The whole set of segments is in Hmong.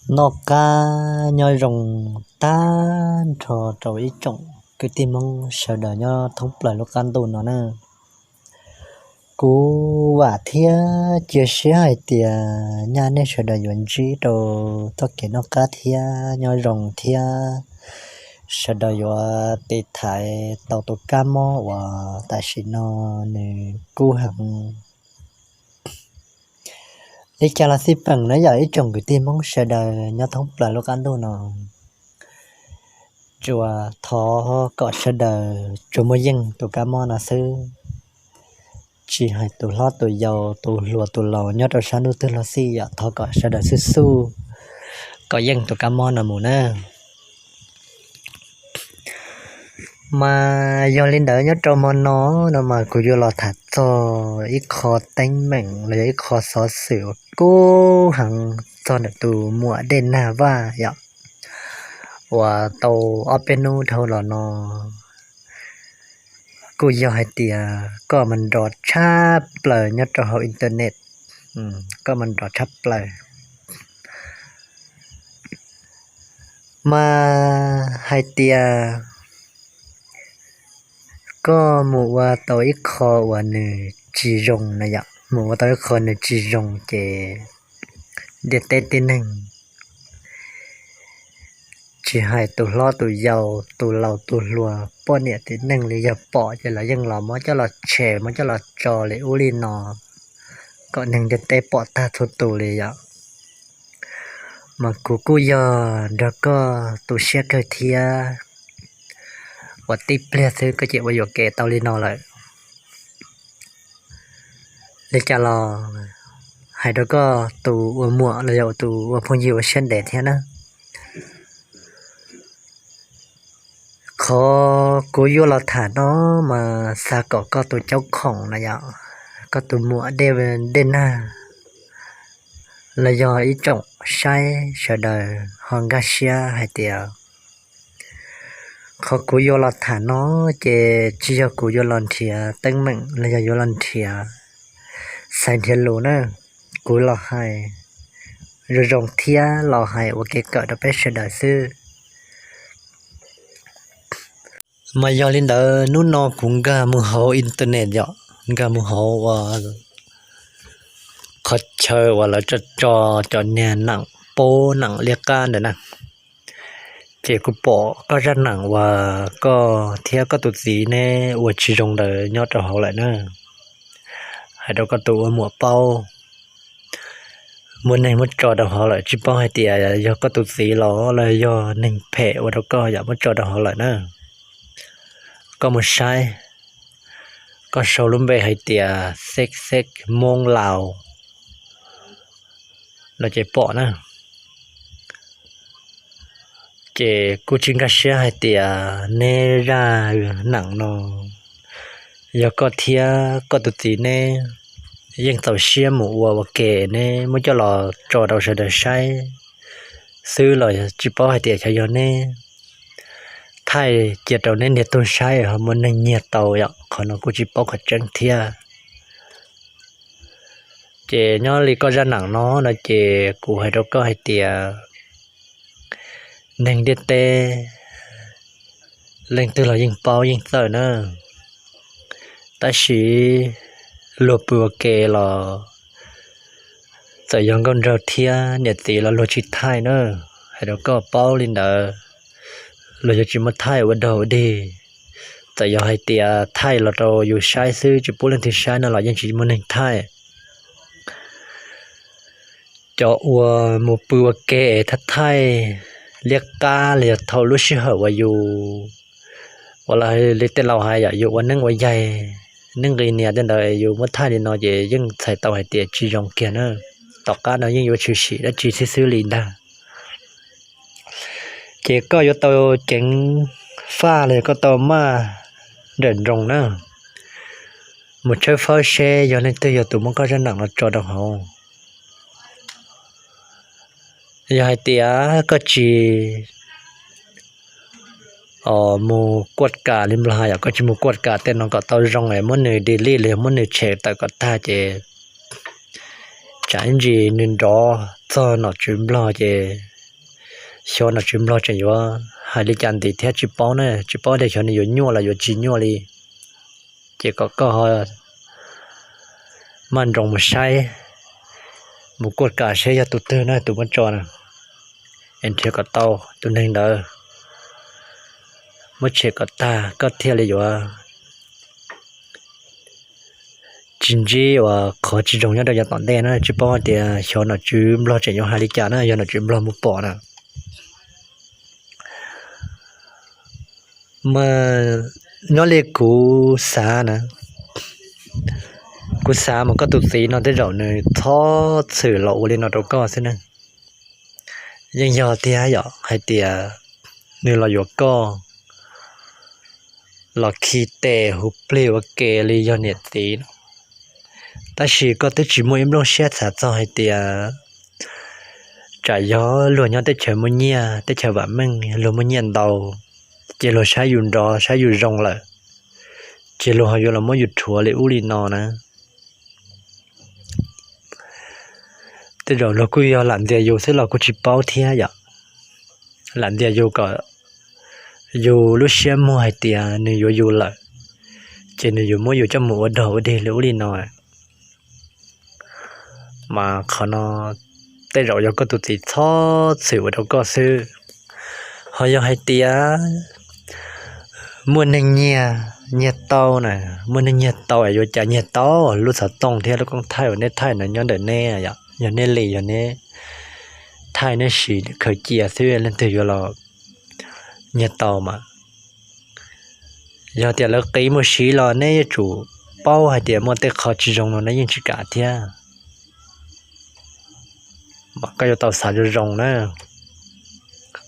Noj qab nyob zoo tag nrho rau ib tsoom kwv tij Hmoob sawv daws nyob thoob plaws lub qab ntuj no na. Kuv vam thiab cia siab hais tias nyaj nej sawv daws yuav ntsib rau txoj kev noj qab thiab nyob zoo thiab sawv daws yuav tiv thaiv tau tus kab mob uas tam sim no nws kub heev li cas los xij peem na yom ib tsoom kwv tij Hmoob sawv daws nyob thoob plaws lub qab ntuj no. Tsuas thov kom sawv daws tsuas muaj yeej tus kab mob no xwb, tsis hais tus hlob tus yau tus hluas tus laus nyob rau sab ntuj twg los xij yom thov kom sawv daws xub xub kom yeej tus kab mob no mus na. Mas yog li ntawd nyob rau hmo no no mas kuv yuav los tham txog ib qho teeb meem los yog ib qho xov xwm uas kub heev txog ntawm tus muam Dej Nag Vaj yom, uas tau ob peb hnub dhau los no kuj yog hais tias koj mas nrov tshaj plaws nyob rau hauv internet, koj mas nrov tshaj plaws. Mas hais tias koj mus ua tau ib qho uas nws tsis zoo na yom, mus ua tau ib qho nws tsis zoo ces ntiaj teb tib neeg tsis hais tus hlob tus yau tus laus tus hluas poj niam tib neeg li yog pom ces lawv yeej los muab coj los tshem muab coj los tso li ub li no kom neeg ntiaj teb pom tag txhua tus li yom. Mas kuv kuj yog nrog koj tu siab kawg thiab uas tib pliag xwb koj ces ua yuam kev tau li no lawm. Li cas los hais rau koj tus ua muam los yog tus ua phooj ywg ua siab ntev thiab na. Qhov kuv yuav los tham no mas xav kom koj tus caub khoom na yom, koj tus muam Dej Nag los yog ib tsoom saib sawv daws ho nkag siab hais tias qhov kuv yuav los tham no ces tsis yog kuv yuav los nrhiav teeb meem los yog yuav los nrhiav xaiv nrhiav lus na, kuv los hais zoo zoo thiab los hais ua kev kawm rau peb sawv daws xwb. Mas yog li ntawd hnub no kuv nkag mus hauv internet yom, nkag mus hauv ua qhov chaw uas lawv tso cov niag nam pub nam liab qab ntawd na, ces kuv pom koj zaj nam uas koj thiab koj tus txiv neb ua tsis zoo ntawd nyob rau hauv lawm na. Hais rau koj tus ua muam paub, muaj neeg muab tso rau hauv lawm, tsis paub hais tias yog koj tus txiv los los yog neeg phem ua rau koj yam muab tso rau hauv lawm na. Koj mus saib, koj sau lub npe hais tias xex xex Hmoob Laus no ces pom na. Ces kuj tsis nkag siab hais tias neb zaj nam no yog koj thiab koj tus txiv neb yeej txaus siab mus ua ua ke, neb muab coj los tso rau sawv daws saib xwb los tsis paub hais tias xyov yog neb thaij cia rau neb niag tug saib ho muaj neeg nyiag tau yom, qhov no kuj tsis paub qhov tseeb thiab. Ces nyob li koj zaj nam no no ces kuv hais rau koj hais tias neeg ntiaj teb leej twg los yeej paub yeej txawj na, tab sis luag pw ua ke los txawm yog nkauj nraug thiab niam txiv los luag tsis thaij na. Hais rau koj paub li ntawd, luag yuav tsis muab thaij ua dog ua dig. Txawm yog hais tias thaij los rau yus saib xwb tsis pub leej twg saib no los yeej tsis muaj neeg thaij. Cov uas mus pw ua ke es thaij thaij liab qab los yog thaum lub sij hawm uas yus ua li tej laus hais yom, yus ua neeb ua yaig, neeb nqis nias tej ntawd yus muab thaij li no ces yeej txhais tau hais tias tsis zoo kiag na. Tom qab no yeej yuav tshwm sim dab tsi xwb xwb li ntag. Ces koj yuav tau ceev faj los yog koj tau maj nrawm nroos na, mus tshawb fawb seb yog leej twg yog tus muab koj zaj nam no tso rau hauv. Yog hais tias koj tsis mus kuaj kam li Nplog yom, koj tsis mus kuaj kam tej no kom tau zoo es muab nws delete los yog muab nws tshem tawm kom tag ces tsam ib ntsis nws nrov txog nom tswv Nplog ces xyov nom tswv nplog tseem yuav hais li cas ntxiv thiab tsis paub na, tsis paub tias xyov nws yuav nyuaj los yuav tsis nyuaj li. Ces kom koj ho maj nroos mus saib, mus kuaj kam seb yog tus twg na tus muab tso na, es nrhiav kom tau tus neeg ntawd muab tshem kom tag koj thiaj li yuav tsis ntsib uas qhov tsis zoo nyob rau yav tom ntej na. Tsis paub hais tias xyov nom tswv nplog tseem yuav hais li cas na, yog nom tswv nplog mus pom na. Mas nyob li kuv xav na, kuv xav mas koj tus txiv no tej zaum nws txhob txwm los ua li no rau koj xwb ne. Yeej yog tiag yom, hais tias nws los yuav koj, los khi tes hu plig ua ke li yog niam txiv no. Tab sis koj twb tsis muaj ib nplooj siab xav txog hais tias tsam yog luag nyob teb chaws muaj nyiaj, teb chaws vam meej, luag muaj nyiaj ntau, ces luag saib yus nrov saib yus zoo lawm, ces luag ho yuav los muab yus rhuav li ub li no na. Tej zaum luag kuj yog lam ntxias yus xwb los kuj tsis paub thiab yom. Lam ntxias yus kom yus lub siab muag hais tias nws yuav yus lawm, ces nws yuav muab yus coj mus ua dog ua dig li ub li no. Mas qhov no tej zaum yog koj tus txiv txhob txwm ua rau koj xwb. Ho yog hais tias muaj neeg nyiag, nyiag tau na, muaj neeg nyiag tau es yuav cas nyiag tau? Lub xov tooj thiab lub koob thaij uas neb thaij no nyob ntawm neb, yog neb li, yog neb thaij neb siv khaws cia xwb leej twg yuav los nyiag tau mas. Yog tias lawv qiv mus siv los neb yuav tsum paub hais tias muaj tej qho tsis zoo no neb yeej tsis kam thiab. Mas koj yuav tau xav zoo zoo na.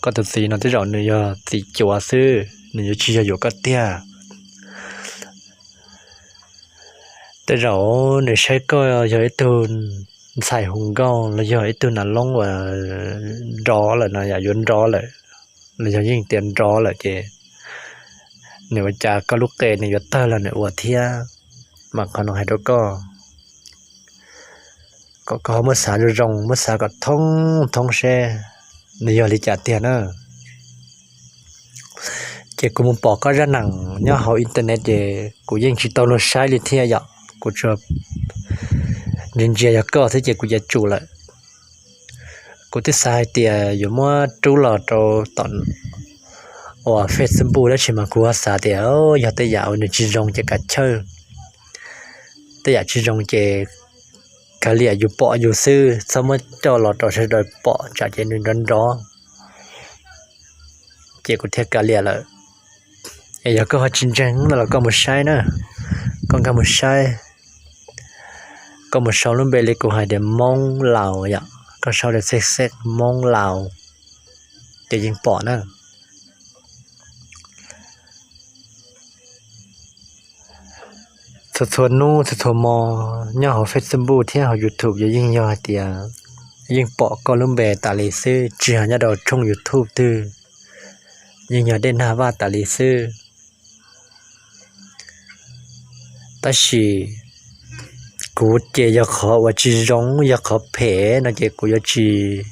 Koj tus txiv no tej zaum nws yog txiv cuav xwb, nws yuav tsis yog yuav koj tiag. Tej zaum nws saib koj yog ib tug ntxhais hu nkauj los yog ib tug nas loob uas nrov lawm no, yam yuav nrov lawm, los yog yeej tias nrov lawm ces nws ua cas koj lub qe nws yuav tawg los nws ua thiab. Mas qhov no hais rau koj kom koj ho muab xav zoo zoo, muab xav kom thoob thoob seb nws yog li cas tiag na. Ces kuv mus pom koj zaj neem nyob hauv internet ces kuv yeej tsis tau luag saib li thiab yom, kuv tsuas ntsia ntsia yog koj thiab ces kuv cav tsum lawm. Kuv twb xav hais tias yuav muab rub los rau tom uas Facebook dab tsi mas kuv ho xav tias yog tej yam uas nws tsis zoo ces kav chawj, tej yam tsis zoo ces kav liam, yus pom yus xwb, txhob muab coj los rau sawv daws pom tsam ces nws nrov nrov. Ces kuv thiaj kav liam lawm. Es yog koj ho tsis ntseeg no los koj mus saib na, koj nkag mus saib, koj mus sau lub npe li kuv hais tias Moob Laus yom, koj sau tias xej xej Moob Laus ces yeej pom na. Txhua txhua hnub txhua txhua hmo nyob hauv Facebook thiab hauv YouTube yeej yog hais tias yeej pom koj lub npe tas li xwb, tsis hais nyob rau tshooj YouTube twg, yeej yog Dej Nag Vaj tas li xwb. Tab sis kuv ces yog qhov uas tsis zoo, yog qhov phem no ces kuv yuav tsis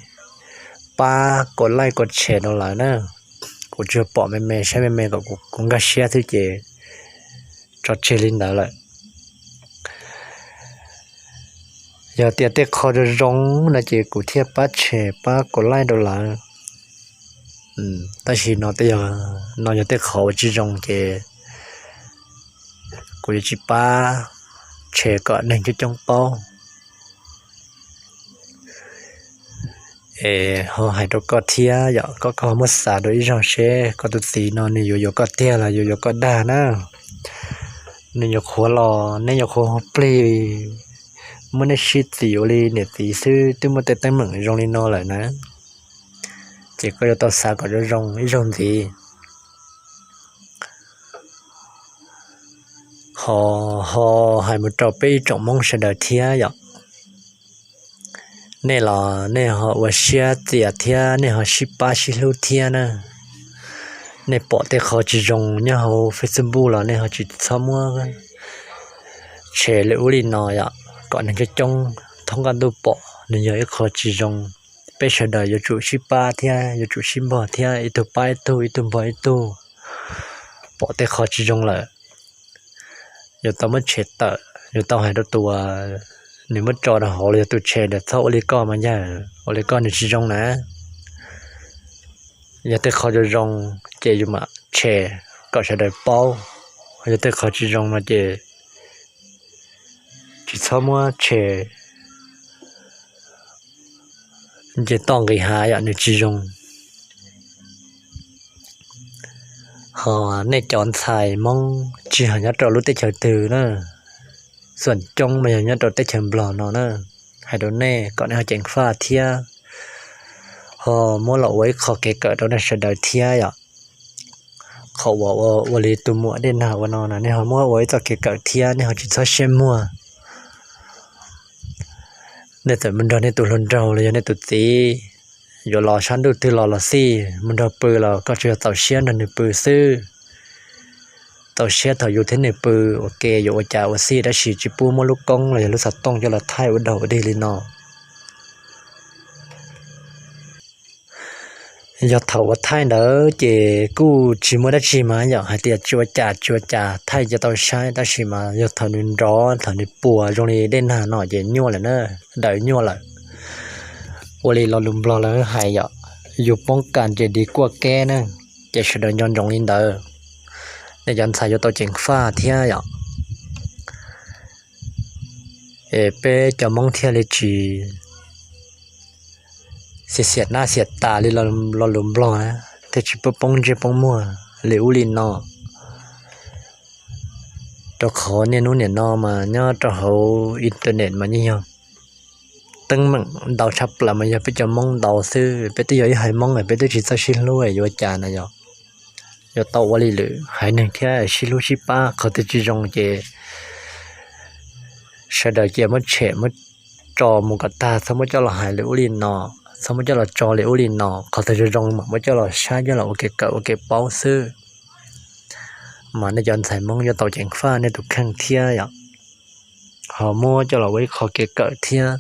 pab kom like kom share rau lawv na. Kuv tsuas pom me me saib me me kom kuv nkag siab xwb ces tso tseg li ntawd lawm. Yog tias tej qho zoo zoo no ces kuv thiaj pab share pab kom like rau lawv. Tab sis no tej, no yog tej qhov uas tsis zoo ces kuv yuav tsis pab share kom neeg coob coob paub. Es ho hais rau koj thiab yom, koj, koj ho muab xav rau ib zaug seb koj tus txiv no nws yuav yuav koj tiag los yuav yuav koj dag na. Nws yuav qhuav los neb yuav qhuav hu plig, muab neb sib txim ua li niam txiv xwb twb muaj tej teeb meem zoo li no lawm na. Ces koj yuav tau xav kom zoo zoo ib zaug ntxiv. Ho, ho hais mus rau peb ib tsoom Hmoob sawv daws thiab yom. Nej los nej ho ua siab txias thiab nej ho sib pab sib hlub thiab na. Nej pom tej qho tsis zoo nyob hauv Facebook los nej ho tsis txhob muab share li ub li no yom, kom neeg coob coob thoob qab ntuj pom nws yog ib qho tsis zoo. peb sawv daws yuav tsum sib pab thiab yuav tsum sib npog thiab, ib tug pab ib tug, ib tug npog ib tug. Pom tej qho tsis zoo lawm, yuav tau muab tshem tawm, yuav tau hais rau tus uas nws muab tso rau hauv los yog tus tshem tias txhob ua li koj mas yog ua li koj nws tsis zoo na. Yog tej qho zoo zoo ces yus mam tshem kom sawv daws paub, yog tej qho tsis zoo no ces tsis txhob muab tshem nce toj nqis hav yom, nws tsis zoo. Ho nej cov ntxhais Hmoob tsis hais nyob rau lub teb chaws twg na, xuam coob mas yog nyob rau teb chaws Nplog no na, hais rau nej kom nej ho ceev faj thiab ho muab los ua ib qho kev kawm rau nej sawv daws thiab yom. Qhov uas ua li tus muam Dej Nag ua no na, nej ho muab ua ib txoj kev kawm thiab nej ho tsis txhob siab muag. Nej txawm mus nrog nej tus hluas nraug los yog nej tus txiv yuav los sab ntuj twg los los xij, mus nrog pw los koj tsuas yog txaus siab nrog nws pw xwb. Txaus siab thaum yus thiab nws pw ua ke yuav ua cas ua xij, tab sis tsis pub muab lub koob los yog lub xov tooj coj los thaij ua dog ua dig li no. Yog thaum ua thaij ntawd ces kuj tsis muaj dab tsi mas yom, hais tias tsis ua cas tsis ua cas, thaij cia tau saib, tab sis mas yog thaum nws nrov thaum nws puas zoo li Dej Nag no ces nyuaj lawm na, daws nyuaj lawm. Ua li lo lus Nplog lawv hais yom, yus poob kas ces dis kuaj keb na, ces sawv daws nco ntsoov li ntawd. Nej cov ntxhais yuav tau ceev faj thiab yom. Es peb cov Hmoob thiaj li tsis xiam xiam nab xiam tas li lo lus Nplog na, thiaj tsis pub poob ntsej poob muag li ub li no. Rau qhov niaj hnub nim no mas nyob rau hauv internet mas yeej yog teeb meem ntau tshaj plaws mas yog peb cov Hmoob ntau xwb. Peb twb yog ib haiv Hmoob es peb twb tsis txawj sib hlub yuav ua cas na yom. Yuav tau ua li lwm haiv neeg thiab sib hlub sib pab, qhov twg tsis zoo ces sawv daws cia muab tshem muab tso mus kom tag, txhob muab coj los hais li ub li no, txhob muab coj los tso li ub li no, qhov twg zoo zoo mam muab coj los saib coj los ua kev kawm ua kev paub xwb. Mas nej cov ntxhais Hmoob yuav tau ceev faj nej tus kheej thiab yom, ho muab coj los ua ib qho kev kawm thiab.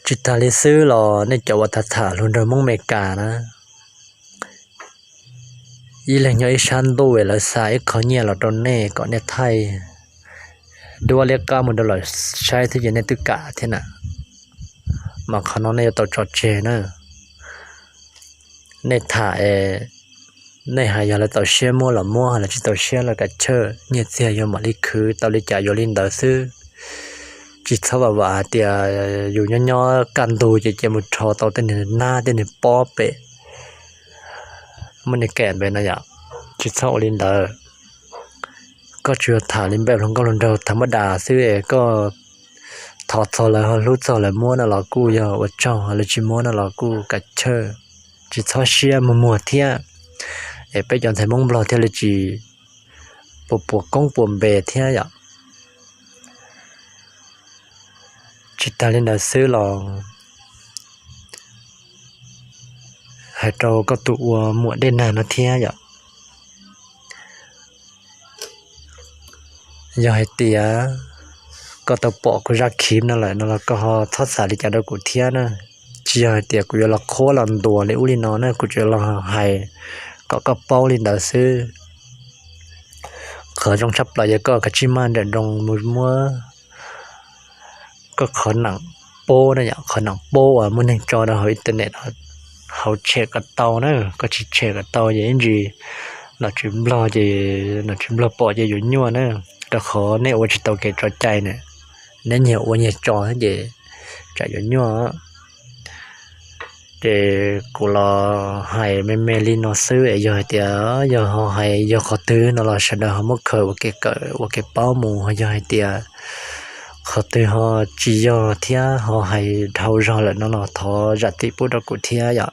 Tsis tas li xwb los nej cov uas tham tham hluas nraug Hmoob Amelikas na, ib leeg nyob ib sab ntuj lawv xa ib qho nyiaj los rau nej kom nej thaij duab liab qab mus rau lawv saib thiab ces nej twb kam thiab na. Mas qhov no nej yuav tau tso tseg na. Nej tham, nej hais yog lawv txaus siab muab los muab, lawv tsis txaus siab los kav chawj, nyiaj txiag yuav mam li khwv, tau li cas yuav li ntawd xwb. Tsis txhob vam vam hais tias yus nyob nyob kaj ntug ces cia mus rho tau tej niag nab tej niag pob pem muaj niag kem pem no yom. Tsis txhob ua li ntawd. Koj tsuas yog tham li npaj hluas nkauj hluas nraug tham mab das xwb es koj thov txog lawv ho hlub txog lawv muab no los kuj yog ua tsaug, lawv tsis muab no los kuj kav chawj. Tsis txhob siab muag muag thiab. Es peb cov ntxhais Hmoob Nplog thiaj li tsis puas puas koob puas npe thiab yom. Tsis tas li ntawd xwb los hais rau koj tus ua muam Dej Nag no thiab yom. Yog hais tias koj tau pom kuv zaj khiv no lawm no los koj ho txhob xav li cas rau kuv thiab na. Tsis yog hais tias kuv yuav los qhuab los ntuas li ub li no na, kuv tsuas los hais kom koj paub li ntawd xwb. Qhov zoo tshaj plaws yog koj kav tsij maj nrawm nroos mus muab koj qhov nam pob na yom, qhov nam pob uas muaj neeg tso rau hauv internet hauv tshem kom tau na. Koj tsis tshem kom tau ces ib ntsis nom tswv Nplog ces nom tswv Nplog pom ces yuav nyuaj na. Rau qhov nej ua tsis tau kev tso cai na, neb nyias ua nyias tso thiab ces tsam yuav nyuaj. Ces kuv los hais me me li no xwb es yog hais tias yog ho hais yog qhov twg no los sawv daws ho muab khaws ua kev kawm ua kev paub mus, ho yog hais tias qhov twg ho tsis yog thiab ho hais dhau zog lawm no los thov zam txim pub rau kuv thiab yom.